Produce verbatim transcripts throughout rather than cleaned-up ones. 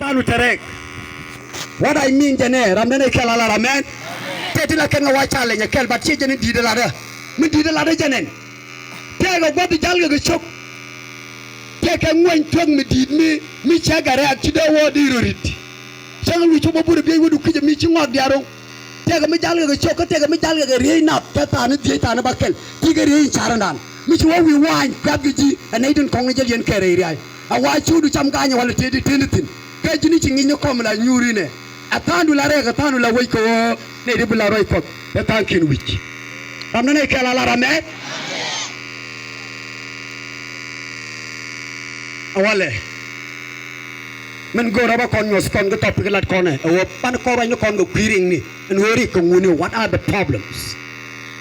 Anu tɛrɛk. What I mean jɛnɛ, ram dɛn ɛ kɛl a lar, amen. Tëë ti la kɛn kɛ wa challenge ɛ kɛl, but ciɛ jɛn in di̱i̱t ɛ latdä. Mi di̱i̱t ɛ latdä jɛn ɛn. Tëëkɛ gua̱th i̱ ja̱lkɛ kɛ cök. Tëëkɛ ŋuɛny thuäk mi di̱i̱t mi, mi cɛ gɛ rɛ̈ɛ̈k ci dee wä di rɔ ri̱t. Cäŋ luc cop bä burɛ biey wä du ki̱cä mi ci ŋɔak diaal ro̱ŋ. Tëëkɛ mi ja̱lkɛ kɛ cök, kä tëëkɛ mi ja̱lkɛ kɛ riey nath, kä thaani dhiec thaani ba kɛl. Ti̱i̱ kɛ riey in ca̱r ɛndan. Mi ci wä wi̱i̱ wa̱a̱ny kuɛ̈th kɛ ji̱, ɛ nɛy tin kɔ̱ŋ ni jäl yɛn kɛɛr rɛy ria̱a̱c. A wa cuudu cam ga̱a̱nyɛ walɛ tëë di tëë ni thi̱n. Kä ji̱n i̱ ci ŋi̱ny ni kɔm la nyuur inɛ. Ɛ tha̱a̱ŋdu la rɛɛk, ɛ tha̱a̱ŋdu la wec kɛ ɣöö nɛy ti bi la ruac Kuɔth. Ɛ tha̱a̱ŋkiɛn wi̱c. Ram ni nɛy kɛl a lar amɛ. Ɛ walɛ. Min go̱o̱r a bä kɔn nyuɔ̱th kɔn kɛ topic lat kɔn ɛ. Ɛ ɣöö ban kɔn ruac ni kɔn kɛ kui̱ riŋni. Ɛn ɣöö rik kɛ ŋuni, what are the problems?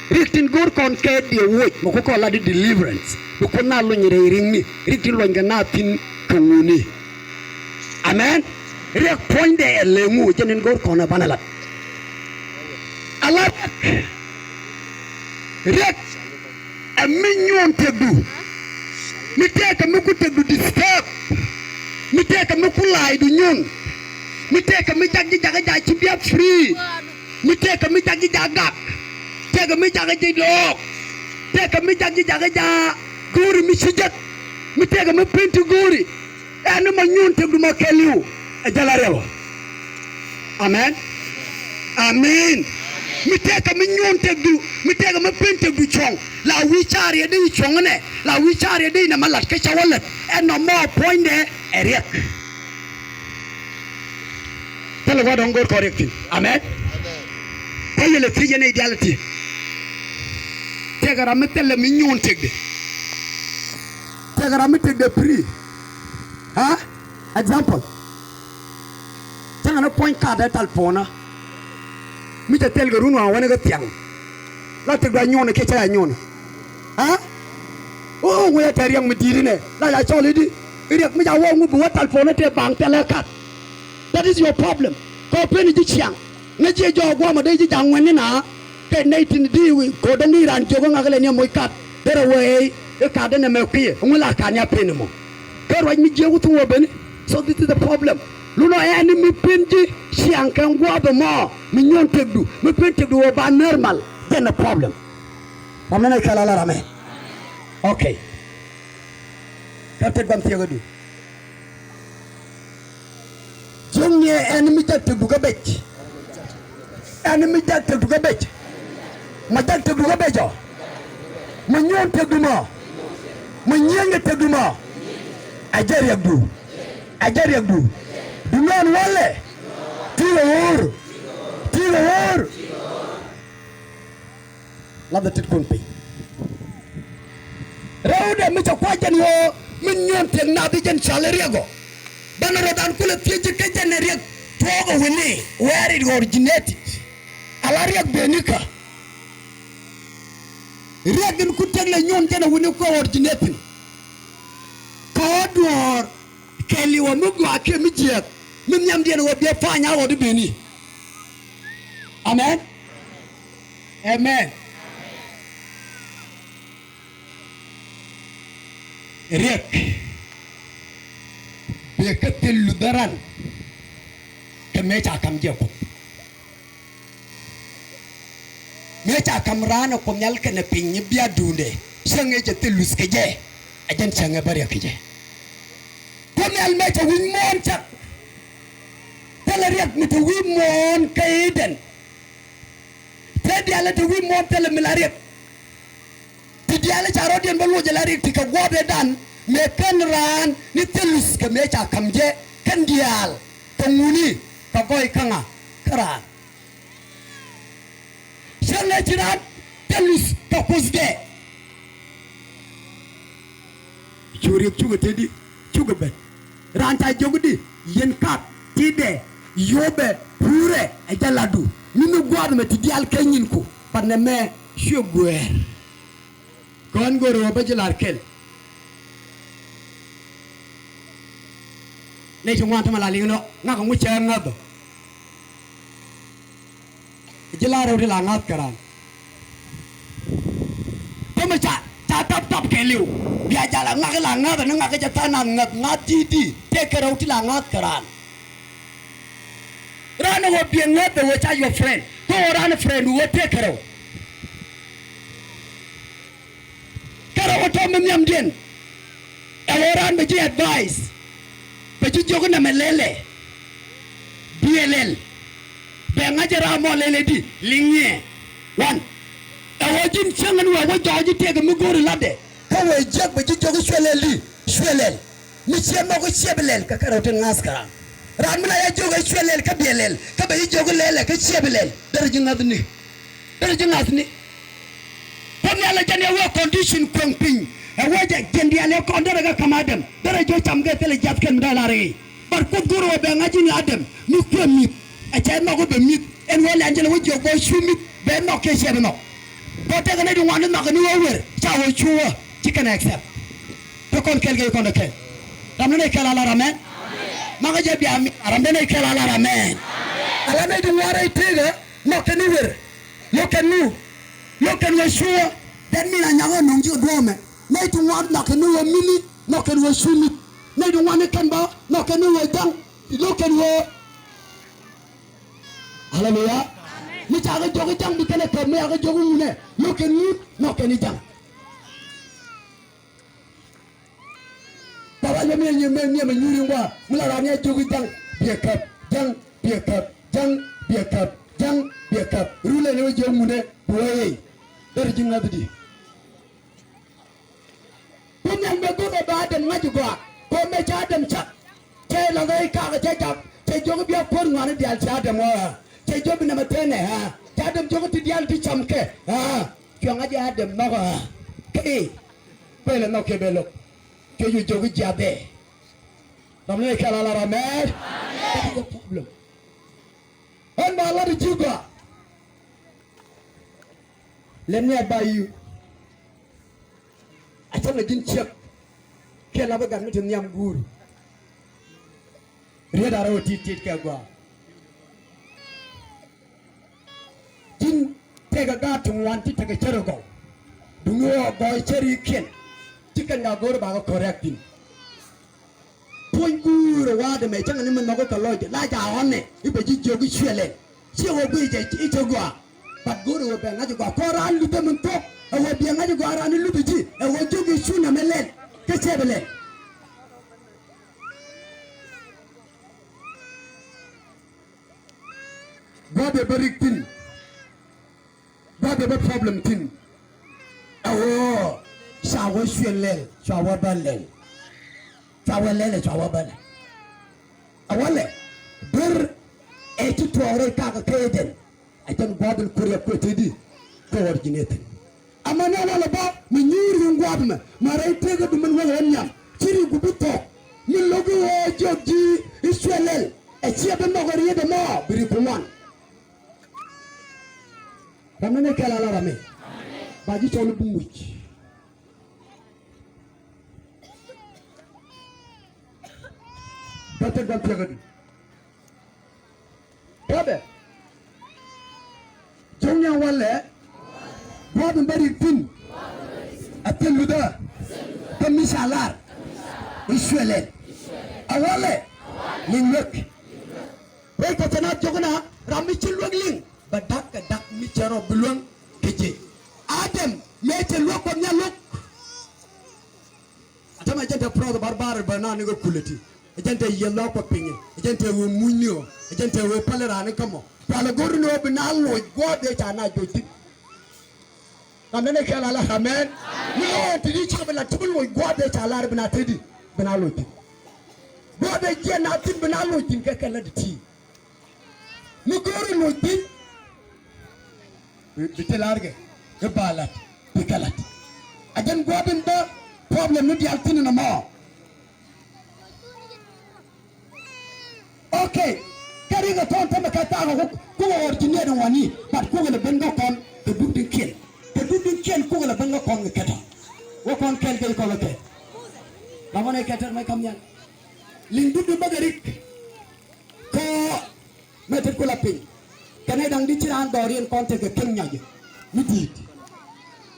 Rik tin go̱o̱r kɔn kɛ diɛ woc, mɛ ku kɔn lat di deliverance. Bi Kuoth na luny rɛy riŋni, rik tin luɔ̱ny kɛ na thi̱n kɛ ŋuni. Amen. Riɛk puɔ̱nydɛ ɛ lɛ ŋu, jɛn in go̱o̱r kɔn ɛ banɛ lat. A la riɛk. Riɛk. Ɛ mi nyuɔn tëkdu. Mi tëëkɛ mi ku tëkdu disturb. Mi tëëkɛ mi ku la̱a̱cdu nyuɔn. Mi tëëkɛ mi jak ji̱ jakä ja̱ ci bia free. Mi tëëkɛ mi jak ji̱ ja̱ gak. Tëëkɛ mi jakä ji̱ dɔɔk. Tëëkɛ mi jak ji̱ jakä ja̱ go̱o̱ri mi ci jek. Mi tëëkɛ mi pen ti go̱o̱ri. Ɛn ni ma nyuun tëkdu ma kɛɛliw ɛ jɛ la riɛk ɔ. Amen. Amen. Mi tëëkɛ mi nyuun tëkdu, mi tëëkɛ mi pen tëkdu cuɔ̱ŋ. La wi̱i̱ ca riɛt di cuɔ̱ŋ nɛ, la wi̱i̱ ca riɛt di nɛ ma lat kä ca wä lät. Ɛn nɔmɔ puɔ̱nydɛ ɛ riɛk. Thilɛ gua̱a̱th dɔ̱ŋ go̱o̱r kɔn riɛk thi̱n. Amen. Kua̱c yɛlɛ thiec yɛn nɛy diaal ɛ ti. Tëëkɛ ram mi thilɛ mi nyuun tëkdɛ. Tëëkɛ ram mi tëkdɛ free. Ha? Example. Cäŋɛ ni puɔ̱ny kat ɛ tal puɔ̱nä. Mi cɛ thil kɛ run waŋ wänɛ kɛ thiaŋ. La tëkdu a nyuɔnɛ kiɛ cä a nyuɔnɛ. Ha? O ŋuɛ tɛ riɛk mi di̱i̱t inɛ. La ca cɔl i̱di. I̱ riɛk mi ca wä ŋu bi wä tal puɔ̱nä tëë baŋ thilɛ kat. That is your problem. Kɛ pen i̱ ji̱ ciaŋ. Ŋäc jiɛ jɔɔk guɔmɛ dee ji̱ ja̱ŋ ŋuɛ̈tni na. Kɛ nɛy tin di wi̱i̱ ko̱däni raan jiök ɛ ŋa̱k lɛ ni ɛ moc kat derɛ wee i̱ kat denɛ mɛ kui̱ ɛ ŋu la kat ni a pen ɛmɔ. Kɛ ruac mi jiök wä thuŋ wä beni. So this is the problem. Lunɔ ɛn ni mi pen ji̱ ciaŋ kɛn guɔ̱ɔ̱p ɛmɔ mi nyuɔ̱n tëkdu mi pen tëkdu wä ba normal. Jɛn ɛ problem. Ram nɛn ɛ kɛl a la ram ɛ. Okay. Kɛ tet guam thieekädu. Jiökni ɛn mi jak tëkdu kä bec. Ɛn mi jak tëkdu kä bec. Ma jak tëkdu kä bec ɔ. Ma nyuɔ̱n tëkdu mɔ. Ma nyieenkɛ tëkdu mɔ. A jɛ riɛkdu. A jɛ riɛkdu. Duŋ ɛn walɛ. Ti̱i̱ kɛ ɣöör. Ti̱i̱ kɛ ɣöör. Lathɛ ti̱tkun piny. Rɛwdɛ mi cɛ kuac jɛn ɣöö min nyuɔ̱n thiek nath i̱ jɛn cɔal i̱ riɛk ɔ. Banɛ rɔ̱dan kulɛ thiec ji̱ kä jɛn ɛ riɛk tuɔɔk ɛ wi̱ni where it originated. Ala riɛk benikä. Riɛk in ku tiek lɛ nyuɔ̱n jɛn ɛ wi̱ni kuɛ originated. Kɛ ɣöö duɔ̱ɔ̱r kɛɛliw ɛ mi gɔaa kiɛ mi jiääk mi nhiamdiɛn ɣöö biɛ pa̱a̱ny a ɣɔt i̱ beni. Amen. Amen. Riɛk bɛ kä thil luthäran kɛ mëë ca ka̱m jɛ Kuoth. Mëë ca ka̱m raan ɛ Kuoth Nhial kɛnɛ piny i̱ bia duundɛ cäŋ ëë cɛ thil luth kɛ jɛ. Ɛ jɛn cäŋ ɛ bä riɛk kɛ jɛ. Kuoth Nhial mëë cɛ wi̱c muɔ̱ɔ̱n cak. Thilɛ riɛk mi te wi̱i̱ muɔ̱ɔ̱n kä Eden. Te diaal te wi̱i̱ muɔ̱ɔ̱n thilɛ mi la riɛk. Ti diaal ca rɔ̱diɛn bä luɔc ala riɛk ti kɛ gua̱a̱th ëëdan mëë kän raan ni thil luth kɛ mëë ca ka̱m jɛ kän diaal kɛ ŋuni kɛ gɔɔy kä ŋa kä raan. Cäŋ ëë ci raan thil luth kɛ Kuothdɛ. Cu riɛk cukɛ tetdi cukɛ ben. Raan ca jiök di yɛn kat ti̱i̱dɛ yopɛ puurɛ ɛ jɛ latdu mi mi gua̱a̱th mɛ ti diaal kɛ nyinku. But nɛmɛ cuɛ guɛɛr. Kɔn go̱o̱r ɣöö bä ji̱ la̱r kɛl. Nɛy ti ŋuan tämɛ la liŋ nɔ ŋa̱k ŋu cɛ ŋäth ɔ. Ji̱ la rɛw ti la ŋa̱th kɛ raan. Tämɛ ca ca tap tap kɛɛliw bia jal a ŋak la ŋa̱th ni ŋak jɛ tha̱a̱ŋ nath ŋa̱th ŋa̱th ti̱i̱t ti̱i̱t tëëkɛ rɛw ti la ŋa̱th kɛ raan. Raan ɛ ɣöö biɛ ŋäth ɛ ɣöö ca your friend. Kä ɣöö raan ɛ friend ɣöö tëëk kärɛw. Kärɛw ɛ tɔ̱ mi nhiamdiɛn. Ɛ ɣöö raan bɛ ji̱ advice. Bɛ ji̱ jiök nɛmɛ lɛlɛ. Biɛ lɛl. Bɛ ŋa̱c ɛ raam ɔ lɛlɛ di liŋ nyɛ. One. Ɛ ɣöö ji̱n cäŋ ɛn wee wä jɔɔc ji̱ tëëk mi go̱o̱ri latdɛ. Kä wee jiäk bɛ ji̱ jiök cuɛ lɛl di cuɛ lɛl. Mi ciɛ nhɔk kä ciɛ bi lɛl kä kärɛw tin ŋa̱th kä raan. Raan mi la ya jiök ɛ cuɛ lɛl kä biɛ lɛl kä bɛ ji̱ jiök lɛl ɛ kä ciɛ bi lɛl. Derɛ ji̱ ŋa̱thni. Derɛ ji̱ ŋa̱thni. Kä nhial ɛ jɛn ɛ wee condition kueŋ piny. Ɛ wee jɛ jiɛn diaal ɛ kɔn derɛ kɛ ka̱m Adam. Derɛ ji̱ cam kɛ thilɛ jiath kɛn mi dee lar i̱. But Kuoth go̱o̱r ɛ wee bɛ ŋa̱c ji̱n Adam mi kuɛ mi̱th. Ɛ cɛ nhɔk ɛ bɛ mi̱th. Ɛn wee lɛ Angel wee jiök bä cu mi̱th bɛ nhɔk kɛ ciɛ bi nhɔk. Kɔ tɛkɛ nɛy ti ŋuan ni nhɔk kɛ ni wee wer ca wee cu wä ci kɛn accept. Te kɔn kɛl kɛ kɔn kɛl. Ram ni nɛy kɛl a lar amen. Makɛ jɛ bia mi ram ni nɛy kɛl a lar amen. Ala nɛy ti ŋuan rɛy tëëkä nhɔk kɛ ni wer. Lo̱k kɛn nu. Lo̱k kɛn wee cu wä. That mean a nyakɔ no̱ŋ ji̱ kɛ duɔ̱ɔ̱mɛ. Nɛy ti ŋuan nhɔk kɛ ni wee mini nhɔk kɛn wee cu mi̱th. Nɛy ti ŋuan ni kɛn bä nhɔk kɛn ni wee ja̱ŋ. Lo̱k kɛn wee Haleluya. Mi ca kɛ jɔk i̱ ja̱ŋ bi kɛnɛ kɛp mi ca kɛ jɔk i̱ ŋunɛ. Lo̱k kɛn ŋun nɔk kɛn i̱ ja̱ŋ. Baba yɛ mi ɛ nyɛ mɛ nyɛ mɛ nyuri ŋua mi la ran yɛ jɔk i̱ ja̱ŋ biɛ kɛp ja̱ŋ biɛ kɛp ja̱ŋ biɛ kɛp ja̱ŋ biɛ kɛp. Rulɛ ni wä jɔk ŋunɛ bi wä yɛ. Deri ji̱ ŋa̱th di. Ku nhial mëë go̱o̱rɛ bɛ Adam ŋa̱c gɔaa kɛ ɣöö mëë cɛ Adam cak. Cɛ la̱th rɛy kakä cɛ jak cɛ jiök i̱ bia kuäär ŋuani diaal cɛ Adam ɣɔaa. Cɛ jiök bi nɛmɛ tënɛ ɣaa cɛ Adam jiök i̱ ti diaal ti cam kɛ ɣaa. Cuɛ ŋa̱c i̱ Adam nhɔk ɣaa. Kɛ i̱ bɛ lɛ nhɔk kɛ bɛ lo̱k. Cuɛ ju jiök i̱ jiath ɛ. Ram ni kɛl a la ram ɛ. That is the problem. Ɣän ba lat i̱ ji̱ gɔaa. Let me advise you. A cäŋ ɛ ji̱n ciek. Kiɛ lapä gat mi te nhiam guur. Riet a rɛw tit tit kɛ gɔaa. Ji̱n tekɛ gaat ti ŋuan ti tekɛ cär ɛ gɔw. Duŋni ɣɔɔ gɔɔy cär i̱ kiɛn. Ci kɛn ka go̱o̱r bakɛ correct in. Puɔ̱ny guur ɛ wa̱a̱ dämɛ cäŋɛ ni mi nhɔk kɛ lɔcdɛ la ca ɣɔ̱nɛ i̱ bɛ ji̱ jiök i̱ cuɛ lɛl. Ciɛ ɣöö guic i̱ cɛ gɔaa. But go̱o̱rɛ ɣöö bɛ ŋa̱c i̱ gɔaa kɔn raan luthɛ min thuɔ̱k ɛ ɣöö biɛ ŋa̱c i̱ gɔaa raan i̱ luth i̱ ji̱ ɛ ɣöö jiök i̱ cu nɛmɛ lɛl. Kä cɛ bi lɛl. Gua̱a̱th ɛ bä rik thi̱n. Gua̱a̱th ɛ bä problem thi̱n. Ɛ ɣöö ca wä cuɛ lɛl cua wä bä lɛl. Cua wä lɛl ɛ cua wä bä lɛl. Ɛ wä lɛ ber ɛ ci tuɔɔk rɛy kakä kɛ Eden. Ɛ jɛn gua̱a̱th in kuäär yɛ kuɛ tëëdi kɛ ɣɔr ji̱n ɛ thi̱n. Amäni walɛ bä mi nyuur ri gua̱a̱th mɛ mɛ rɛy tëëkä dumin wä ɣän nhiam ci ri gubi thɔk. Mi lo̱k i̱ ɣöö jiök ji̱ i̱ cuɛ lɛl ɛ ciɛ bi nhɔk ɛ riet ɛmɔ bi ri ku ŋuan. Ram ni ni kɛl a la ram mi ba ji̱ cɔl i̱ bi ŋuc. Bä tek bä thiäkädi. Tɔbɛ. Cäŋ ni a walɛ. Buɔth in bä rik thi̱n. A thil luthä. Kä mi ca lar. I̱ cuɛ lɛl. A walɛ. Liŋ luek. Rɛy kɛ cɛ na jiök na ram mi ci luek liŋ. Bɛ da̱k kɛ da̱k mi cɛ rɔ bi luäŋ kɛ jɛ. Adam mëë cɛ luäk kɔ nhial luäk. A tämɛ jɛn te prɔth barbar bä na ni kɛ kulɛ ti. Ɛ jɛn te yieth lɔɔk kɔ piny. Ɛ jɛn te ɣöö muny ni ɣöö. Ɛ jɛn te ɣöö päl raan ni kä mɔ. Palɛ go̱r ni ɣöö bi na loc guɔ̱ɔ̱r dee ca na joc thi̱n. Ram dee ni kɛl ala amen. Mi ɣöö ɛn ti di cikɛ bi la ti bi loc guɔ̱ɔ̱r dee ca lar bi na te di bi na loc thi̱n. Guɔ̱ɔ̱r dee jiɛn na thi̱n bi na loc thi̱n kɛ kɛl la di ti. Mi go̱o̱ri loc thi̱n. Bi, bi te lar kɛ kɛ ba lat bi kɛ lat. A jɛn gua̱a̱th in bä problem ni diaal thi̱n in ɛmɔ. Okay. Kɛ rik ɛ tɔ̱ɔ̱n tämɛ kɛ thaak ɛ kuk kuk ɛ ɣɔr ji̱ nɛɛt in wani. But kuk ɛ lɛ ben kä kɔn kɛ dup din kiɛn. Kɛ dup din kiɛn kuk ɛ lɛ ben kä kɔn kɛ kɛtɔ. Wä kɔn kɛl kɛ kɔn kɛ kɛl. La wä nɛ kɛ tɛr mɛ kam nhial. Liŋ dup din bä kɛ rik. Kɔ mɛ tet ku la piny. Kɛnɛ da̱ŋ di ci raan dhɔriɛn kɔn tekɛ keŋ nyɔc mi di̱i̱t.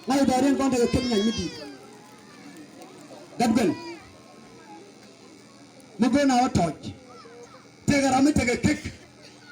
Ŋa̱c dhɔriɛn kɔn tekɛ keŋ nyɔc mi di̱i̱t. Gat guɛn. Mi go̱o̱n a wä tɔ̱ɔ̱c. Tekɛ ram mi tekɛ kek.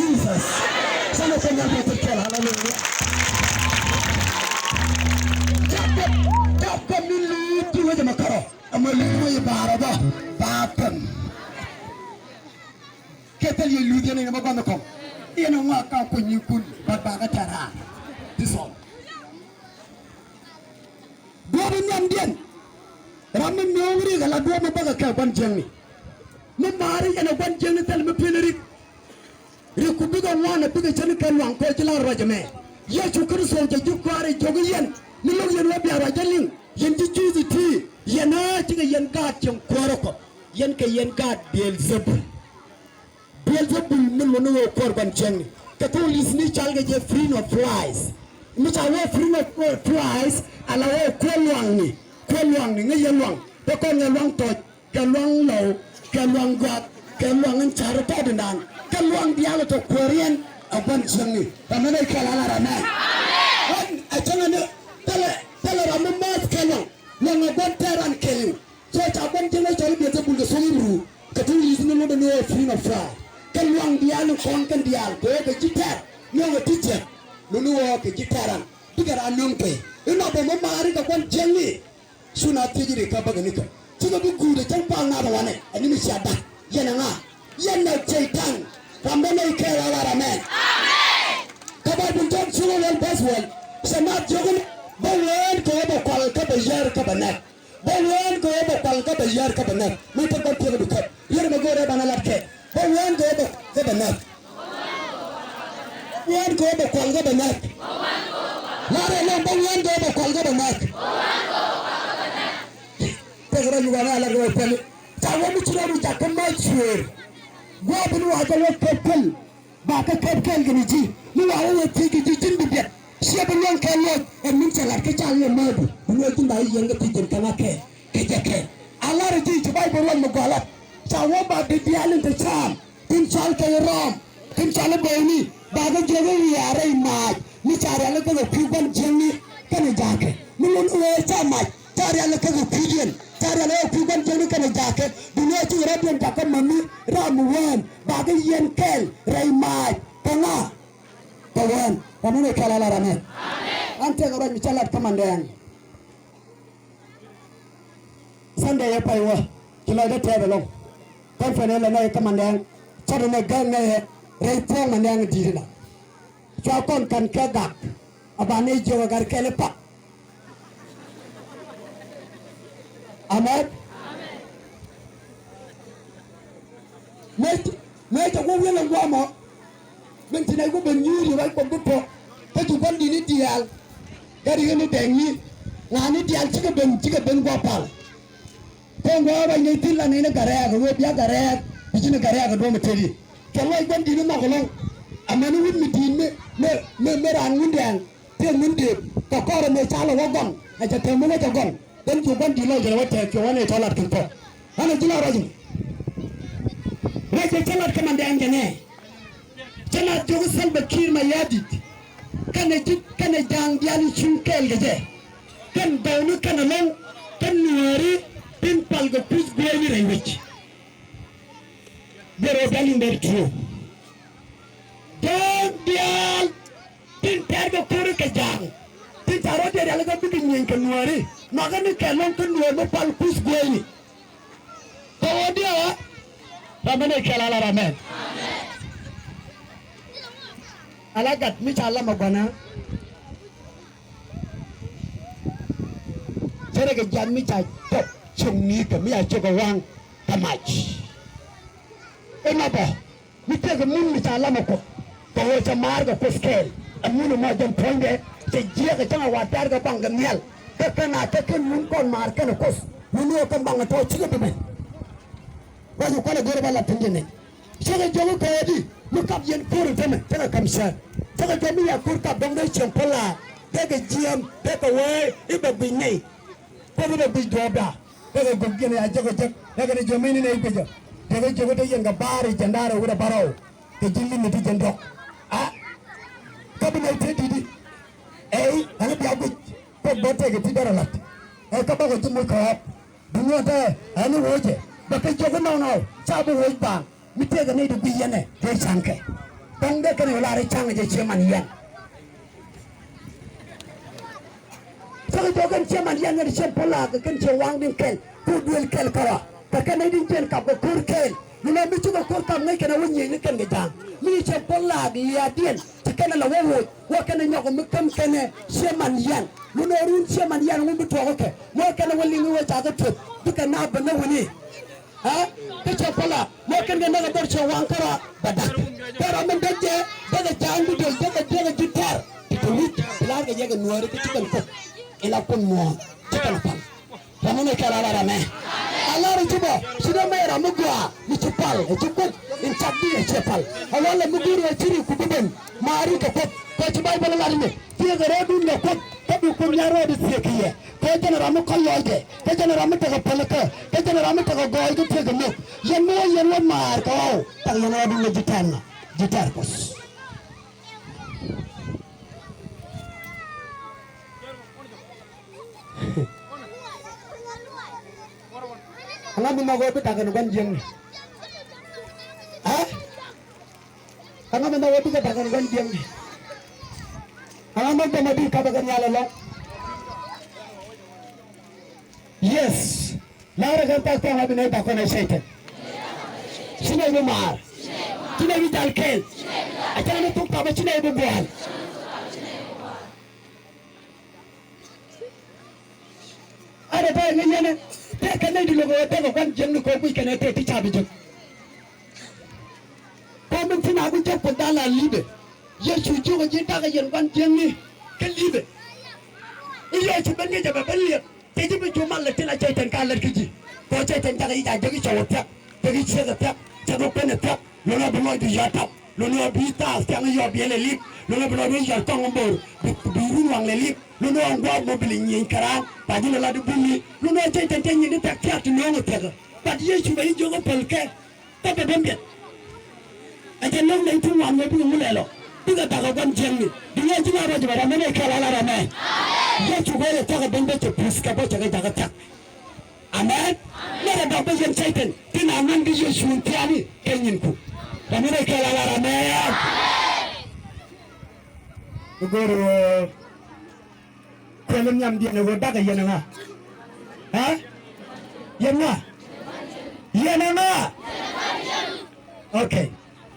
Jesus. Canɛ kɛ nyal bɛ thil kɛl, hallelujah. Jacob, Jacob ni luuth ti wecɛ mɛ kärɔ. Ɛmɛ luuth wecɛ baarɔ bä, ba pɛm. Kɛ thil yɛ luuth yɛn inɛ bä gua̱n kɔŋ. Yɛn ɛ ŋɔak ka kunyikun, but ba kä tɛ̈r raar. This one. Duɔ̱ɔ̱p in nhiamdiɛn. Ram mi nööŋ rik ala duɔ̱ɔ̱p mi bäkɛ kɛ gua̱n jiäkni. Mi maari yɛn ɛ gua̱n jiäkni thil mi pi̱n rik. Rik ku bikɛ ŋuan ɛ bikɛ cäni kɛ luaŋ kɛ ci la ruac ɛmɛ. Yecu Kritho cɛ ji̱ kua̱ri jiök i̱ yɛn ni lo̱k yɛn wä bia ruac jɛ liŋ. Yɛn ji̱ Juudh ti yɛn ɛ cikɛ yɛn gaat cieŋ kuäärä Kuɔth. Yɛn kɛ yɛn gaat Beelzebul. Beelzebul mi luɔ̱ni ɣöö kuäär gua̱n cieŋni. Kɛ thok li̱thni cal kɛ jɛ prince of lies. Mi ca wee prince of lies ala ɣöö kuäär luaŋni. Kuäär luaŋni ŋäc yɛ luaŋ. Bä kɔn ŋɛ luaŋ tɔc kɛ luaŋ lɔw kɛ luaŋ gua̱a̱th kɛ luaŋ in ca̱r tɔɔt indan kɛ luaŋ diaal tɔ kuääriɛn ɛ gua̱n cieŋni. Ram mi nɛy kɛl ala ram mɛ. Ɣän ɛ cäŋɛ ni thilɛ thilɛ ram mi määth kɛ luaŋ luaŋ ɛ gua̱n tɛɛr ran kɛɛliw. So ca gua̱n jiäkni cɔl i̱ Beelzebul kɛ thok Ibru kɛ thok li̱thni luɔ̱ndɛ ni ɣöö prince of lies. Kɛ luaŋ diaal in kɔn kɛn diaal kɛ ɣöö kɛ ji̱ tɛɛr ni ɣöö kɛ ti jiäk luɔ̱ni ɣöö kɛ ji̱ tɛɛr ran bikɛ ran nöŋ pɛy inɔ bɛ mi maari kɛ gua̱n jiäkni. Cu na thiec ri kä bäkɛ nikä cikɛ bi guut ɛ cäŋ pa̱a̱l nath wanɛ ɛ ni mi cia da̱k. Yɛn ɛ ŋa? Yɛn ɛ Cɛy-tan. Ram bä nɛy kɛɛl ala ram mɛ. Kä Bayböl jɔk cuk ɛ wäl bäth wäl cɛ nath jiök in bä ween kɛ ɣöö bɛ kual kä bɛ yär kä bɛ nɛk. Bä ween kɛ ɣöö bɛ kual kä bɛ yär kä bɛ nɛk. Mi te gua̱n thiek ɛ bi käp riet ɛmɛ go̱o̱rɛ banɛ lat kɛ. Bä ween kɛ ɣöö bɛ kual kä bɛ nɛk. Bä ween kɛ ɣöö bɛ kual kä bɛ nɛk. La̱rɛ lɔ̱ŋ bä ween kɛ ɣöö bɛ kual kä bɛ nɛk. Tekɛ rɔ Uganda ala kɛ wä pɛli ca wä mi ci rɔ ru jakä ma cueer. Gua̱a̱ bin wa jɛ wä kɛ pɛl. Ba kä kɛp kɛɛl kɛnɛ ji̱ mi wa wä wä thiec kɛ ji̱ ji̱n bi biɛt. Ciɛ bi luɔ̱ŋ kɛɛl luɔc ɛ min cɛ lat kä cal yɛ määdu bi luɔc ji̱n ba i̱ yɛn kä thiec ji̱n kɛn a kɛɛl kɛ jɛ kɛɛl. A lar ji̱ ci Bayböl ruɔ̱n mi gɔaa lat ca wä ba di diaal in te caam. Tin cɔal kɛ i̱ Rɔm, tin cɔal i̱ Bɛɛni, bakɛ jiök i̱ wiaa rɛy maac mi ca rialikä kɛ kui̱ gua̱n jiäkni kɛnɛ ja̱a̱kɛ. Mi ŋun i̱ wee ca mac ca rialikä kɛ kui̱diɛn, ca rialikä kɛ kui̱ gua̱n jiäkni kɛnɛ ja̱a̱kɛ. Dunia cikɛ rɔ̱diɛn jakä mäni ram mi wäär, bakɛ yiɛn kɛɛl rɛy maac kɛ ŋa? Kɛ wäär. Ram mi nɛ kɛɛl a la ram ɛ. An tëëkɛ ruac mi ca lat kä mandɛɛŋ. Sunday ɛ pay wä ci lɔcdä tɛɛth ɛlɔ̱ŋ. Conference ɛ lɛ nɛy kä mandɛɛŋ cɔt ɛn ɛ gäk nɛy ɛ rɛy thuɔ̱ɔ̱ŋ mandɛɛŋ di̱i̱t ɛnɔ. Cua kɔn ka̱n kɛ gak a ba nɛy jiök ɛ gat kɛl i̱ pak. Amen. Mëë, mëë cɛ wä wi̱el ɛn guamɔ. Min ti nɛy wä ben nyuuri ruac kɔ bi pɔ kä cu gua̱n di̱t ni diaal. Gat yio̱w ni dɛŋ ni ŋa̱a̱n ni diaal cikɛ ben, cikɛ ben gua̱a̱p pal. Kɔn gua̱a̱p ruac nɛy thi̱n la nɛy ni gat rɛɛk ɛ wee bia gat rɛɛk bi ci ni gat rɛɛk ɛ duɔ̱m ɛ tëëdi. Kɛ ruac gua̱n di̱t ni nhɔk ɛlɔ̱ŋ. Amäni wi̱c mi di̱i̱t mi, mi, mi raan ŋun dɛŋ. Tëë ŋun dëëp kɛ kɔrɛ mëë ca lɛ wä gɔn ɛ cɛ tɛm mi wä cɛ gɔn. Then cu gua̱n di̱t lɔc jɛ lɛ wä tɛɛk cuɛ wä nɛy tɔ̱ lat kɛn kɔ. Ɣän ɛ ji̱ la ruac mi. Ruac jɛ cä lat kä mandɛɛŋ jɛ nɛ. Cä lat jiök i̱ Salva Kiir Mayardit kɛnɛ ji̱ kɛnɛ ja̱a̱ŋ diaal i̱ cuŋ kɛɛl kɛ jɛ. Kɛn gɔwni kɛn ɛlɔ̱ŋ kɛn nuääri tin pal kɛ kuth gueeni rɛy wec. Bia rɔ diaal in der tuo. Ja̱a̱ŋ diaal tin tɛ̈r kɛ ko̱ri kɛ ja̱a̱ŋ tin ca rɔ diaal rialikä bikɛ nyieny kɛ nuääri. Nɔakɛ ni kɛ ɛlɔ̱ŋ kä nuäär mi pal kuth gueeni. Kɛ ɣöö diɛ ɣä ram mi nɛy kɛl a la ram ɛn. Ala gat mi ca lam ɛ gua̱na. Cärɛ kɛ jiath mi ca cop cio̱ŋ ni̱i̱kɛ mi ca cio̱k ɛ waŋ kɛ mac. Inɔ bä mi tëëkɛ mun mi ca lamɛ Kuoth kɛ ɣöö cɛ maar kɛ Kuoth kɛɛl. Ɛ mun ɛmɔ jɛn puɔ̱nydɛ cɛ jiɛɛk ɛ cäŋ ɛ wa̱a̱ tɛ̈r kɛ baŋ kɛ nhial. Kä kɛn a kä kɛn mun kɔn maar kɛnɛ Kuoth mun ni ɣöö kɛn baŋ ɛ tɔ̱ cikɛ bi mɛn. Ruac kɛ kualɛ go̱o̱rɛ bä lat thi̱n jɛ nɛn. Cä kɛ jiök i̱ kɛ ɣöö di mi kap yɛn ko̱r ɛ tämɛ cä kɛ ka̱m cäät. Cä kɛ jiök mi ya ko̱r kap dɔ̱ŋ dee cieŋ puɔ̱l la̱a̱ dee kɛ jiɛɛm dee kɛ wee i̱ bɛ guic nɛy. Kuoth i̱ bɛ guic duɔ̱ɔ̱pda. Dee kɛ gök jiɛn ya jek ɛ jek dee kɛ ni jiök mi ni nɛy guic ɛ. Dee kɛ jiök i̱ te yɛn kɛ ba̱a̱r i̱ jɛn da̱a̱r ɛ wut ɛ bärɔw. Kɛ ji̱n limit i̱ jɛn diɔ̱k. A kä bi nɛy te di̱t i̱ ɛy ɛn i̱ bia guic. Kuoth bä tëëkɛ ti dee rɔ la̱t. Ɛ kä bakɔ ji̱ moc kɛ ɣɔ̱k. Duŋni ɣän te ɛn i̱ woc ɛ bɛ kɛ jiök inɔnɔ ca bi woc baaŋ mi tëëkɛ nɛy ti guic yɛn ɛ tëë ca̱ŋkɛ. Dɔ̱ŋ dee kɛn ɛ ɣöö lar i̱ ca̱ŋ ɛ jɛ cie man yɛn. Cä kɛ jɔk kɛn cie man yɛn ŋäth cieŋ pälak kɛn cie waŋ din kɛl ku duël kɛl kärɔa. Kɛ kɛn nɛy din jiɛn kap kɛ ko̱r kɛɛl mi nɔ mi cukɛ ko̱r kap ŋäc kɛn ɛ wä nyiëëc ni kɛn kɛ ja̱a̱ŋ mi cieŋ pälak liaadiɛn. Ci kɛn ɛ la wä woc wä kɛn ɛ nyɔk mi käm kɛn ɛ cie man yɛn. Lunɛ run cie man yɛn ŋun bi tuɔɔk kɛ mɔ kɛn ɛ wä liŋ i̱ wä ca kɛ tuɔth bikɛ naap bä nä wuni. Ɛ kä cɛ pälak mɔ kɛn kɛ näk ɛ bär cɛ waŋ kärɔa bɛ dak. Kɛ rɔ min däk jɛ däk ɛ ja̱a̱ŋ bi döl däk ɛ däk ɛ ji̱ tɛr ti te wi̱c ti la̱r kɛ jɛ kɛ nuääri kä ci kɛn kop. Ila kun muɔ̱ɔ̱n ci kɛn pal. Ram mi nɛ kɛl a la ram ɛ. A lar ji̱ bä ci dee mɛy ram mi gɔaa mi ci pal ɛ ci kuoth in cak di ɛ ci pal. A wal ɛ mi guur ɛ ci ri ku bi ben maari kɛ kuoth kɛ ci Bayböl a lar ni thiekɛ rɛɛdun kɛ kuoth kä bi kuoth nya rɛɛdu thiek kɛ yɛ. Kɛ jɛn ram mi kɔn lɔcdɛ kɛ jɛn ram mi tekɛ pälikä kɛ jɛn ram mi tekɛ gɔɔy kä thiekɛ mök. Yɛn mi wä yɛn wä maar kɛ ɣɔw tak yɛn rɛɛdun kɛ ji̱ tɛ̈r ŋa ji̱ tɛ̈r kuoth. Aŋa mi nhɔk ɣöö bi da̱k ɛn gua̱n jiäkni? Ɛ? Aŋa mi nhɔk ɣöö bikɛ da̱k ɛn gua̱n jiäkni? Aŋa mi nhɔk ɣöö bi kap ɛ kɛ nhial ɛlɔ̱ŋ? Yes. La̱rä kɛn thaak thaak ŋa̱th bi nɛy da̱k kɔn ɛ Cɛytan. Ci nɛy bi maar. Ci nɛy bi jal kɛɛl. A cäŋ ni thuk thaak bä ci nɛy bi bua̱a̱l. Ɛ dee ta̱a̱ ŋäc yɛn ɛ tëëkɛ nɛy ti lo̱k ɛ wä tekɛ gua̱n jiäkni kɛ ɣöö guic kɛn ɛ tëë ti ca bi jek. Kɔn min thi̱n a bi jek Kuoth da̱a̱n la li̱pɛ. Yecu jiök ɛ ji̱ da̱k ɛ yɛn gua̱n jiäkni kä li̱pɛ. I̱ Yecu ben ŋi̱cɛ bɛ ben liɛp. Cɛ ji̱ bi cu mal lɛ tin a Cɛytan ka lät kä ji̱. Kɛ ɣöö Cɛytan jakä yic a jek i̱ cɛ wä thia̱k, jek i̱ ciek ɛ thia̱k, jek i̱ kuën ɛ thia̱k, luɔ̱n ɛ bi lɔcdu yɔ̱a̱ tap. Lun ɣöö bi thaak thiaŋ yɔɔp yɛ lɛ lik. Lun ɣöö bi lɔ ruec yɔr kɔŋ bo̱o̱r bi, bi run waŋ lɛ lik. Lun ɣöö ŋuɔ̱ɔ̱k mɔ bi lɛ nyieny kɛ raan ba ji̱ lɛ lat i̱ bumi. Lun ɣöö cɛy tɛn tɛn nyin di tɛk thiaak ti nööŋ ɛ thiakä. But Yecu bɛ ji̱ jiök ɛ päl kɛ. Kä bɛ ben biɛt. Ɛ jɛ nööŋ nɛy ti ŋuan ɣöö bikɛ ŋu lɛl ɔ. Bikɛ dhak ɛ gua̱n jiäkni. Bi ŋäc ji̱ ŋa̱ ruac bɛ ram mi nɛy kɛɛl a lar amɛn. Yecu bɛ yɛ thiakä ben bɛ cɛ puth kɛ bä cɛ kɛ jakä thiak. Amen. Nɛrɛ dɔk bä yɛn Cɛytan ti na ŋuan kä Yecu in thiani kɛ nyinku. Ram mi nɛy kɛɛl a lar amɛn. Bi go̱o̱r ɣöö kuɛl in nhiamdiɛn ɛ ɣöö dakɛ yɛn ɛ ŋa? Ɛ? Yɛn ŋa? Yɛn ɛ ŋa? Okay.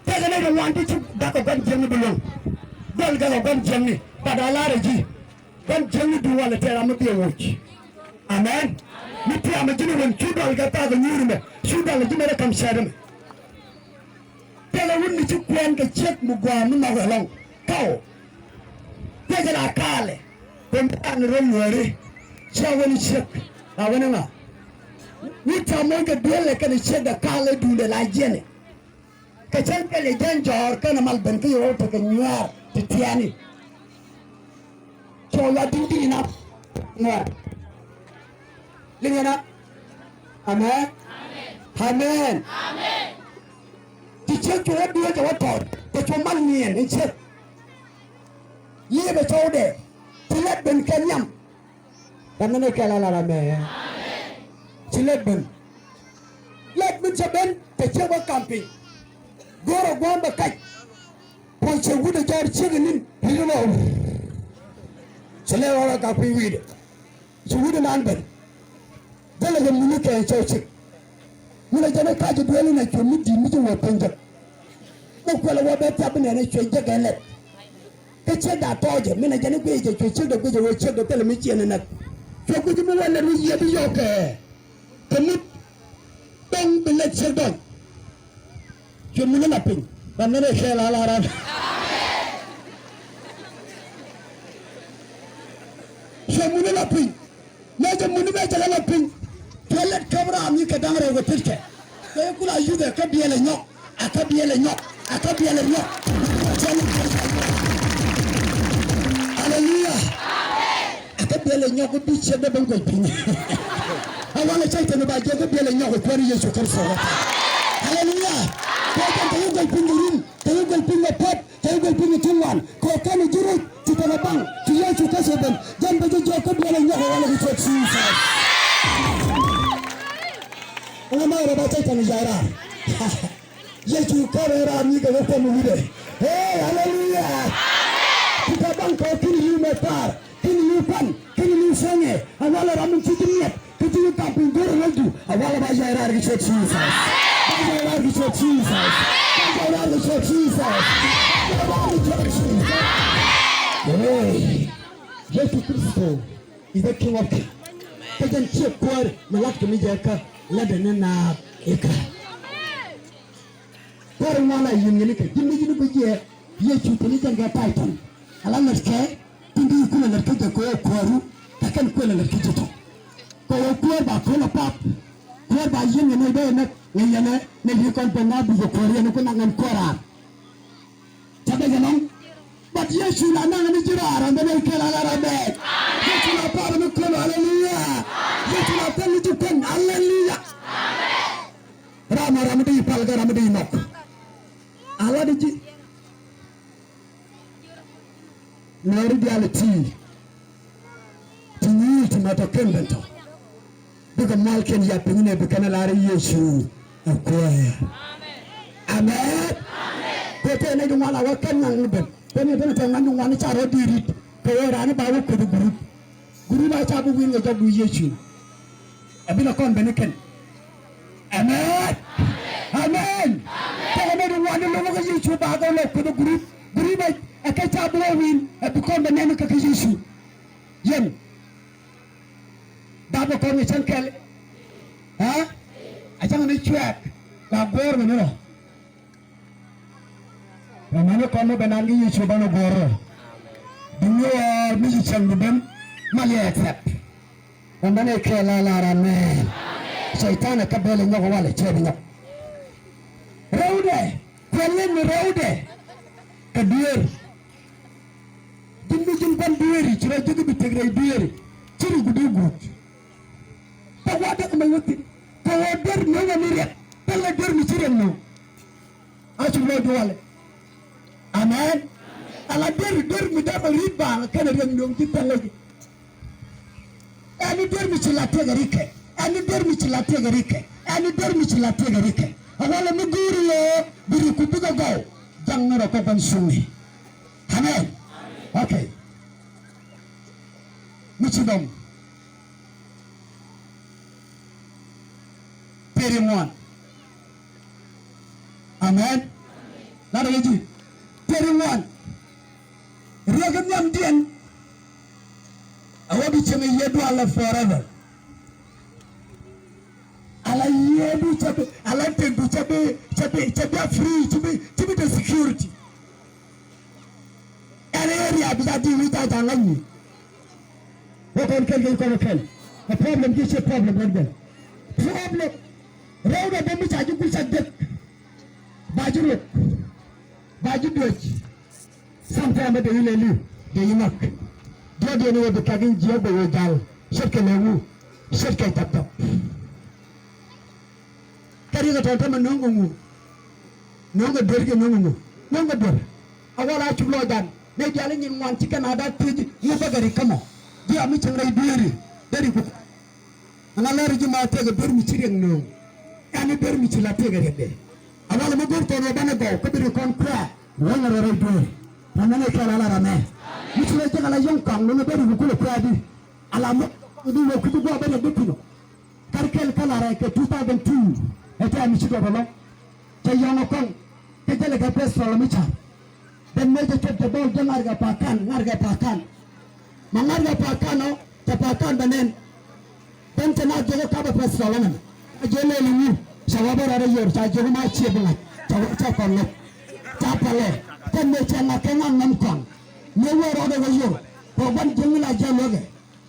Tekɛ nɛy ti ŋuan ti ci dakɛ gua̱n jiäkni bi luäŋ. Dual gakɛ gua̱n jiäkni. But a lar ɛ ji̱. Gua̱n jiäkni duŋ walɛ tɛɛr ram mi biɛ woc. Amen. Mi tiamɛ ji̱n wän cu dual kɛ thaak ɛ nyuur mɛ cu dual ɛ ji̱ mɛ rɛ ka̱m cɛɛt mɛ. Tɛkɛ wut mi ci kuɛn kɛ ciek mi gua̱a̱m mi nhɔk ɛlɔ̱ŋ. Kaw. Tɛkɛ la kaalɛ. Kɛ mi an rɔ luääri. Cia wen ciek. La wen ŋa. Wut ca moc kɛ duelɛ kɛnɛ ciek dɛ kaalɛ duundɛ la jiɛnɛ. Kɛ cäŋ kɛl yɛ jɛn jɔ̱ɔ̱r kɛnɛ mal ben kä yɛ wä tekɛ nyuɛɛr ti tiani. Cɔ ya di̱ŋ di̱ŋ inap nyuɛɛr. Liŋɛ na. Amen. Amen. Ti ciek cu wä duee cɛ wä tɔɔt kɛ cu mal niɛn in ciek. Liepɛ cɔwdɛ ti lɛt ben kɛ nhiam. Ram mi nɛy kɛɛl a lar amɛ. Ci lɛt ben. Lɛt min cɛ ben kɛ ciek bä kam piny. Go̱o̱rä gua̱a̱m bɛ kac. Puɔ̱ny cɛ wut ɛ jɔr ciek ɛ ni̱n ri̱t ɛlɔ. Cɛ lɛ rɔɔdɛ kak piny wi̱i̱dɛ. Ci wut ɛ naan ben. Thilɛ kɛ muni kɛ cɔw ciek. Min ɛ jɛn ɛ kac ɛ duel in ɛ cuɔ̱m mi di̱i̱t mi ci wä piny jek. Bä kuɛl ɛ wä bɛ thiap bi nɛn ɛ cuɛ jek ɛ lɛt. Kä ciekdɛ a tɔɔcɛ min a jɛn i̱ guic jɛ cuɛ ciekdɛ guic jɛ wee ciekdɛ thilɛ mi ciɛ ni näk. Cuɛ guic mi wee lɛt wi̱i̱ yiëë bi yɔɔk kɛ kɛ mut. Dɔ̱ŋ bi lɛt ciek dɔ̱ŋ. Cuɛ muni la piny ram nɛn ɛ kɛɛl a la ram. Cuɛ muni la piny. Mëë jɛ muni mëë jɛ lɛ la piny. Cuɛ lɛt käp raam yi kɛ da̱ŋ rɛw kɛ pi̱tkɛ. Kɛ kula yuthɛ kä biɛlɛ nyɔk. A kä biɛlɛ nyɔk. A kä biɛlɛ nyɔk. Aleluya. A kä biɛlɛ nyɔk bi ciɛ dee ben guec piny. A walɛ cɛ tɛn ba jɛ kä biɛlɛ nyɔk kuäär Yecu Kritho. Aleluya. Kɛ jɛ tɛ yi guec piny kɛ rum. Tɛ yi guec piny kɛ pɔt. Tɛ guec piny ti ŋuan kɛ kɛn ji̱ ruc ti kɛn baŋ ti Yecu Kritho ben jɛn bɛ ji̱ jiɔk kä duɔl ɛ nyɔk ɛ wal ɛ kɛ ciöt Jesus. Ɛŋɛ ma rɛ ba cɛ kɛn ja̱a̱ raar. Yecu kärɛ raar ni kɛ kɛ kuɔm wi̱dɛ. Ee, haleluya. Ti kɛ baŋ kɛ ki̱n yi̱ mɛ taar. Ki̱n ni pan, ki̱n ni sɛŋɛ, a walɛ ram in ci ji̱ miɛt, kä ci ji̱ kam piny go̱r ɛ wecdu, a walɛ ba jay raar kɛ ciöt Jesus. Ba jay raar kɛ ciöt Jesus. Ba jay raar kɛ ciöt Jesus. Ba jay raar kɛ ciöt Jesus. Ee, Yesu Kritho is the King of Kings. Kä jɛn ciɛ kuäär mi lat kɛ mi jɛ kä, lat dɛ ni naath ikä. Kuäär ŋuan a yi̱n ŋi̱n kɛ ji̱n mi ji̱n bi jiɛ Yecu teni jɛn kɛ title. Ala lät kɛ tin di kulɛ lät kä jɛ kɛ ɣöö kuääru kɛ kɛn kulɛ lät kä jɛ tɔ. Kɛ ɣöö kuäär ba kulɛ pap. Kuäär ba yi̱n ŋi̱n nɛy bä yɛ näk ŋi̱n yɛn ɛ nɛy di kɔn ben na bi jɛ kuäär yɛn ku naŋ ŋɛn kuäär raar. Ca bɛ jɛ nɔŋ. But Yecu la naŋ ni ji̱ raar an bɛ nɛy kɛl ala raar bɛɛk. Yecu la pap ni kɔn, aleluya. Yecu la thil ni ji̱ kuɛn, aleluya. Ram a ram di pal kɛ ram di nɔk. A lat ji̱. Mɛri diaal ti. Ti nyi̱i̱ ti ma tɔ ken ben tɔ. Bikɛ mual ken ya piny nɛ bi kɛn lar Yecu a kuɛ. Amen. Kɛ tɛ nɛ di ŋuan a wä kɛn ŋa̱n ni ben. Kɛ ni ben tɛ ŋa̱n ni ŋuan ni ca rɔ di rit. Kɛ wä rani ba wä kueth group. Group a ca bi wi̱i̱ ŋɛ jɔk du Yecu. A bi na kɔn ben ni kɛn. Amen. Amen. Tɛkɛ nɛy ti ŋuan ti lo̱k kä Yecu ba kɛ lɔ kueth group. Group ɛ kɛ ca bi wä wi̱i̱ ɛ bi kɔn bɛ nɛn kä kä Yecu. Yɛn. Dap ɛ kɔn kɛ cäŋ kɛl. Ɛ? A cäŋ ni cuɛɛk. La guɔ̱ɔ̱r bɛ ni rɔ. Ɛ mɛn ni kɔn ni bɛ nan kä Yecu banɛ guɔ̱ɔ̱r rɔ. Duŋni ɣɔɔ mi ci cäŋ bi ben. Mal yɛ accept. Ɛ mɛn ni kɛɛl a lar amɛn. Cɛytan ɛ kä bɛl ɛ nyɔk walɛ cɛ bi nyɔk. Rɛwdɛ. Kuɛl ni mi Rɛwdɛ kɛ dueer. Ji̱n mi ji̱n gua̱n dueeri ci rɔ ji̱ ki bi tëk rɛy dueeri. Ci ri guut i̱ guut. Kä wa̱a̱ däk mɛ wä thi̱n kɛ ɣöö der nööŋ ɛn i̱ riɛk. Thilɛ der mi ci riɛk nööŋ. A cuk lɔc duɔlɛ. Amen. Ala der, der mi dee bɛ ri̱t baaŋ kɛnɛ riɛk nööŋ ji̱ thilɛ ji̱. Ɛn i̱ der mi ci la tiɛkɛ rikɛ. Ɛn i̱ der mi ci la tiɛkɛ rikɛ. Ɛn i̱ der mi ci la tiɛkɛ rikɛ. A walɛ mi go̱o̱ri ɣöö bi ri ku bikɛ gɔw. Jaŋ ni rɔ kɛ gua̱n cuŋni. Amen. Okay. Mi ci dɔm. Peri ŋuan. Amen. Lat kɛ ji̱. Peri ŋuan. Riɛk in nhiamdiɛn. A wä bi cieŋ i̱ yiëë dualɛ forever. Ala yiëëdu cɛ bi, ala tëkdu cɛ bi, cɛ bi, cɛ bi a free, cɛ bi, cɛ bi te security. Ɛn area bi ca di̱i̱t wi̱c ca ca ŋa̱c ni. Wä kɔn kɛl kɛ kɔn kɛl. Ɛ problem kiɛ ciɛ problem kɔn kɛl. Problem. Rɛwdɛ bä mi ca ji̱ gui̱c ca dek. Ba ji̱ ruk. Ba ji̱ duec. Sometime bä dee yi lɛ li̱w dee yi ŋɔk. Diɔt yɛn iwä bi kɛk in jiääk bɛ wee jal. Ce̱tkɛ lɛ ŋu. Ce̱tkɛ jap jap. Kä riɛk ɛ tɔ̱ tämɛ no̱o̱ŋ kɛ ŋu? No̱o̱ŋ kɛ duer kiɛ no̱o̱ŋ kɛ ŋu? No̱o̱ŋ kɛ duer. A wal a cuk lɔcdan nɛy diaal i̱ nyin ŋuan ci kɛn a da̱a̱ thiec i̱ ŋu bäkɛ ri kämɔ. Ji̱ ami cieŋ rɛy dueeri dee ri kuk. Ɛn a lɛr ji̱ ma tëëkɛ duer mi ci riɛk no̱o̱ŋ. Ɛn i̱ duer mi ci la tëëkɛ riɛkdɛ. A wal mi go̱o̱r kɔn wä banɛ gɔw kä bi ri kɔn kuɛ̈ɛ̈. Wä ŋɛ rɔ rɛy dueeri. Ram nɛn ɛ kɛl a la ram ɛ. Mi ci rɔ jek a la yɔ̱ŋ kɔaŋ lo̱ŋ ɛ duer ri kuk kulɛ kuɛ̈ɛ̈ di. A la mɔ kɔaŋ di wä kui̱c bi gua̱a̱ bä riɛk bi pi̱n ɔ. Kar kɛl kä lar ɛ kɛ two thousand two, ɛ tɛm mi ci dɔp ɛlɔ̱ŋ. Cɛ yɔ̱ŋ ɛ kɔn kɛ jälɛ kɛ pɛs rɔl mi ca̱r. Bɛn mëë cɛ cuɔp cɛ bɔl jɛ ŋa̱r kɛ pa̱a̱k ka̱n, ŋa̱r kɛ pa̱a̱k ka̱n. Ma ŋa̱r kɛ pa̱a̱k ka̱n ɔ, cɛ pa̱a̱k ka̱n bɛ nɛn. Bɛn cɛ na jiök ɛ kap ɛ pɛs rɔl ɛmɛn. Ɛ jɛ lɛl i̱ wi̱i̱ cɛ wä bä rɔɔdɛ yor, ca jiök ma ciëp ŋa̱c, cɛ wä cɛ kɔn ŋa̱c. Ca pɛlɛ, kɛn mëë cɛ ŋa̱k kɛ ŋa̱k nɛm kɔaŋ. Mëë wä rɔɔdɛ wä yor kɛ gua̱n jiäkni la jiath luäkɛ.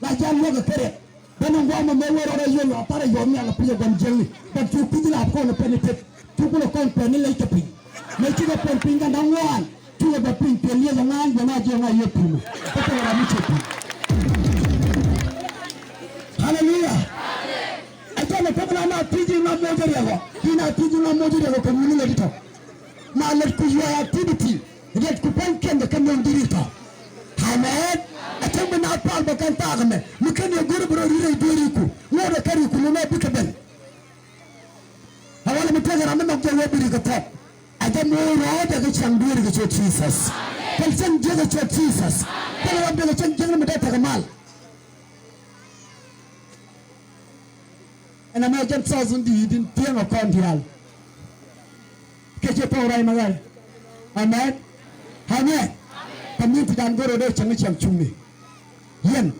La jiath luäkɛ kɛ riɛk. Ben in gua̱a̱mɔ mëë wä rɔɔdɛ yol a tharɛ yɔɔm nhial a puc ɛ gua̱n jiäkni. But cu kui̱c la kɔn ɛ pɛn i̱ tet. Cukɛ lɛ kɔn pɛn i̱ lɛc kɛ piny. Mëë cikɛ pɛn piny kɛn da̱ŋ ŋuan. Cukɛ bɛ piny pɛn lieth ɛ ŋa̱a̱n ben a jiɛk ŋa̱ yɛ piny. Kä pɛn ram mi cɛ piny. Haleluya. Ɛ jɛn ɛ pek la na thiec i̱ ŋa moc ɛ riɛk ɔ. I̱ na thiec i̱ ŋa moc ɛ riɛk ɔ kɛ wuni lɛ di tɔ. Ma lät ku your activity. Riɛt ku pua̱nykiɛn kɛ kɛ nööŋ di̱t ri tɔ̱. Amen. A cäŋ mi na pal bä kɛn thaak ɛmɛ mi ken yɛ go̱r bi rɔ ri rɛy dueeriku ŋuɔ̱t ɛ kɛ riku mi mɛ bikɛ ben. A walɛ mi tëëkɛ ram mi nhɔk jɛ wee bi ri kɛ thɔk. A jɛ mi wee rɔɔdɛ kɛ ciaŋ dueeri kɛ ciöt Jesus. Kɛl cäŋ jiäk kɛ ciöt Jesus. Kɛl ram dee kɛ cäŋ jiäk ni mi dee tekɛ mal. Ɛn ɛmɛ jɛn thɔɔth in di̱i̱t in thiäŋ ɛ kɔn diaal. Kɛ ciɛ pɔk ray ma ɣa̱l. Amen. Amen. Community dan go̱r rɔ dee cäŋ cäŋ cuŋni. Yɛn.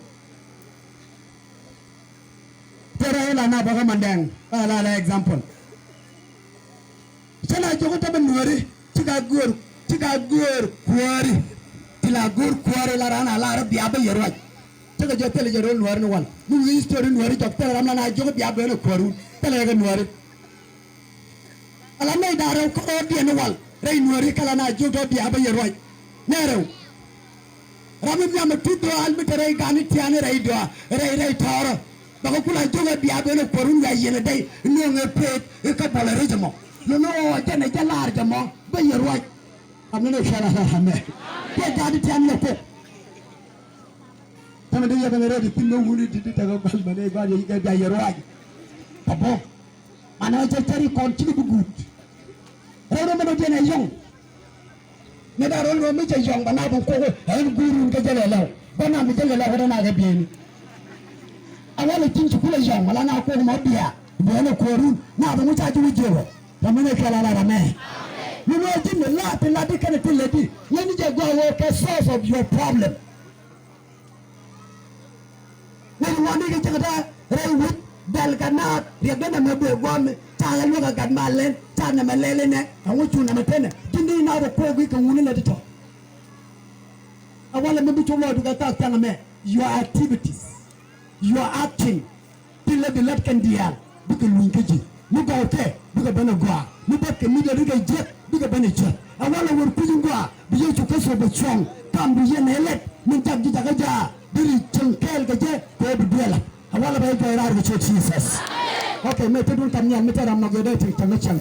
Tëë ray la na bäkä mandɛŋ. Ba la la example. Cä la jiök kä tämɛ nuääri ci ka göör, ci ka göör kuääri. Ci la göör kuääri la raan a lar bia bä yɛ ruac. Tekɛ jɛ thilɛ jɛ ro̱l nuääri ni wal mi wi̱i̱ history nuääri jɔk thilɛ ram la na jiök bia ben ɛ kuääri wun thilɛ jɛ kɛ nuääri. Ala nɛy da̱ŋ rɛw kä rɔɔdiɛn ni wal rɛy nuääri kɛ la na jiök tɔ bia bä yɛ ruac. Nɛ rɛw. Ram mi nhiam ɛ tuth dɔaal mi te rɛy ga̱a̱ni tiaani rɛy dɔaal rɛy rɛy tɔɔrä. Bɛ kɛ kula jiök ɛ bia ben ɛ kuäär wun wiaa yiɛn ɛ dɛy nööŋ ɛ pek i̱ kä bɔl ɛ rec ɛmɔ. Lo̱n ɛ ɣɔɔ jɛn ɛ jɛ laar jɛ mɔ bä yɛ ruac. Ram ni nɛ cual ɛ ram mɛ. Kuɛ ga̱a̱ni tiaani yɛ kok. Tämɛ di yɛ kɛ rɛy di pin mɛ wuni di di tekɛ gua̱l mɛ ni gua̱l yɛ bia yɛ ruac. Kä bä. Manɛ cɛ cɛ ri kɔn cikɛ bi guut. Rɛw rɛw mɛ ni diɛn ɛ yɔ̱ŋ. Ni da rol ro mi cɛ yɔ̱ŋ bɛ na bi kok ɛn guurun kä jɛ lɛ lɛw bɛ na mi jɛ lɛ lɛw kɛ dɛ na kɛ bieyni. A walɛ ji̱n ci kulɛ yɔ̱ŋ wala na kok mɔ bia bɛ ni kuɔrun na bi ŋu ca ji̱ wi̱c ji̱ wä. Ram mi ni kɛl ala ram mɛ. Mi ni wä ji̱n mi la ti la di kɛn ti lɛ di ŋäc ni jɛ gɔaa wä kɛ source of your problem. Ŋäc ŋuɔ̱tni kɛ cäŋ tä rɛy wi̱c bɛl kɛ naath riɛk dee nɛmɛ bee gua̱a̱m mi ca yɛ luäk ɛ gat mal lɛl ca nɛmɛ lɛl inɛ. Ɛŋu cu nɛmɛ tenɛ ji̱n di naath ɛ ko̱o̱k i̱ kɛ ŋuni lɛ ti tɔ̱. Ɛ walɛ mi bi cop lɔɔcdu kɛ thaak thiaŋ ɛmɛ your activities, your acting. Ti lät di lät kɛn diaal bikɛ luny kä ji̱ mi gɔw kɛ bikɛ ben ɛ gɔaa mi bäth kɛ mi dee rikɛ jiäk. bikɛ ben ɛ ciöt. Ɛ walɛ wër kui̱c in gɔaa bi Yecu Kritho bɛ cuɔ̱ŋ kam bi yɛn ɛ lɛt min jak ji̱ jakä jaak bi ri cieŋ kɛɛl kɛ jɛ kɛ ɣöö bi dueelä. Ɛ walɛ bɛ jɔɔc raar kɛ ciöt Jesus. Ok, mëë te duun kam nhial mi te ram nɔk yɛ dee te cäŋ cäŋ.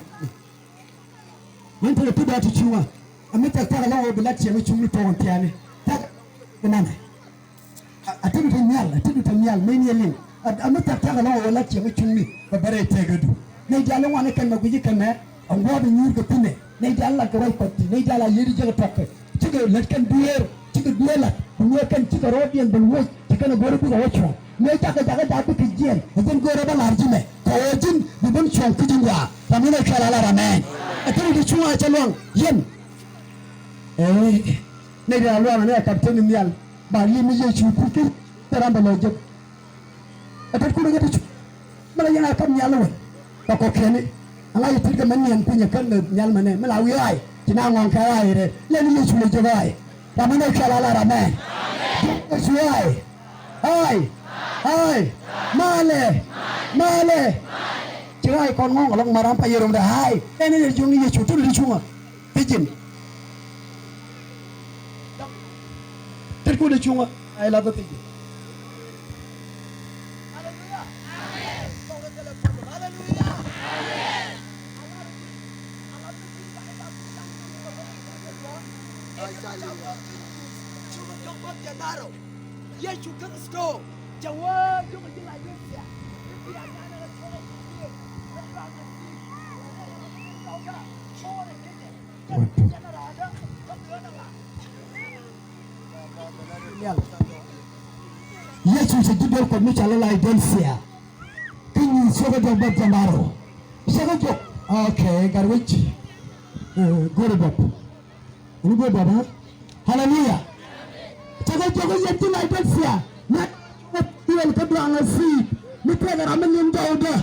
Min te lɛ pit dɔɔk ti cuŋä. Ɛ mi tɛk tɛk ɛlɔ̱ŋ ɣöö bi lat cieŋ i̱ cuŋni tuɔɔk in thiaani. Tɛk bi nanɛ. A, a ti du te nhial, a ti du te nhial, mëë ni ɛ liŋ. A, a mi tɛk tɛk ɛlɔ̱ŋ ɣöö lat cieŋ i̱ cuŋni bɛ bɛ rɛy tëëkädu. Nɛy diaal i̱ ŋuan i̱ kɛn mɛ guic i̱ kɛn mɛ, ɛ ŋuɔ̱ɔ̱p i̱ nyuur kɛ thi̱nɛ. Nɛy diaal i̱ lat kɛ ruac Kuɔth ti, nɛy diaal a yiëëdi jiäk ɛ tɔk kɛ. Cikɛ lät kɛn dueer, cikɛ dueer lat, ku nuɔɔk kɛn cikɛ rɔɔdiɛn ben woc, ti kɛn ɛ go̱r i̱ bikɛ wä cuɔ̱ŋ. Mëë jakä jakä jakä bikɛ jiɛɛn, ɛ jɛn go̱o̱rä bä la̱r ji̱ mɛ, kɛ ɣöö ji̱n bi ben cuɔ̱ŋ kui̱c in gɔaa. Ram mi nɛ cuɛl ala ram ɛn. Ɛ thil ti cuŋä cɛ luaŋ, yɛn. Ee, nɛy diaal luaŋ ni ɛ kapten in nhial, ba li̱em ni Yecu kui̱ kä te ram bɛ lɔ jek. Ɛ tet kun ɛ ŋäth i̱ cu mi la yɛn a kap nhial i̱ wä. Kɛ kɔ̱kiɛni a ŋa̱c i̱ tet kɛ mɛ niɛn piny ɛ kän nhial mɛnɛ mi la wi̱i̱ ɣa̱a̱y ci na ŋɔ̱ŋ kɛ ɣa̱a̱y rɛ lɛn i̱ Yecu lɛ jek ɣa̱a̱y. Ram mɛnɛ cɔal ala ram mɛ. Yecu ɣa̱a̱y. Ɣa̱a̱y. Ɣa̱a̱y. Malɛ. Malɛ. Ci ɣa̱a̱y kɔn ŋɔ̱ŋ ɛlɔ̱ŋ ma ram pa yɛ romdɛ ɣa̱a̱y. Lɛn i̱ lɛ jiɔ̱ŋ i̱ Yecu tun i̱ cuŋä. Pi̱jin. Tet kun i̱ cuŋä. Ay la bä pi̱jin. Yecu Kritho cɛ wä jɔkɛ ji̱ la yeth thiaŋ. Yecu cɛ ji̱ duel Kuɔth mi ca lɛ la Laodicea. Kä nyi cio̱kä jɔk bä jɛn da̱rä. Cɛ kɛ jɔk. Ok, gat wec. Eh, go̱rɛ bap. Ni go̱rɛ bap, ha? Haleluya. Cɛ kɛ jɔk yɛn ji̱ Laodicea. Na duel kä duaŋ a si̱i̱t. Mi tëëkɛ ram mi lim jɔwdä.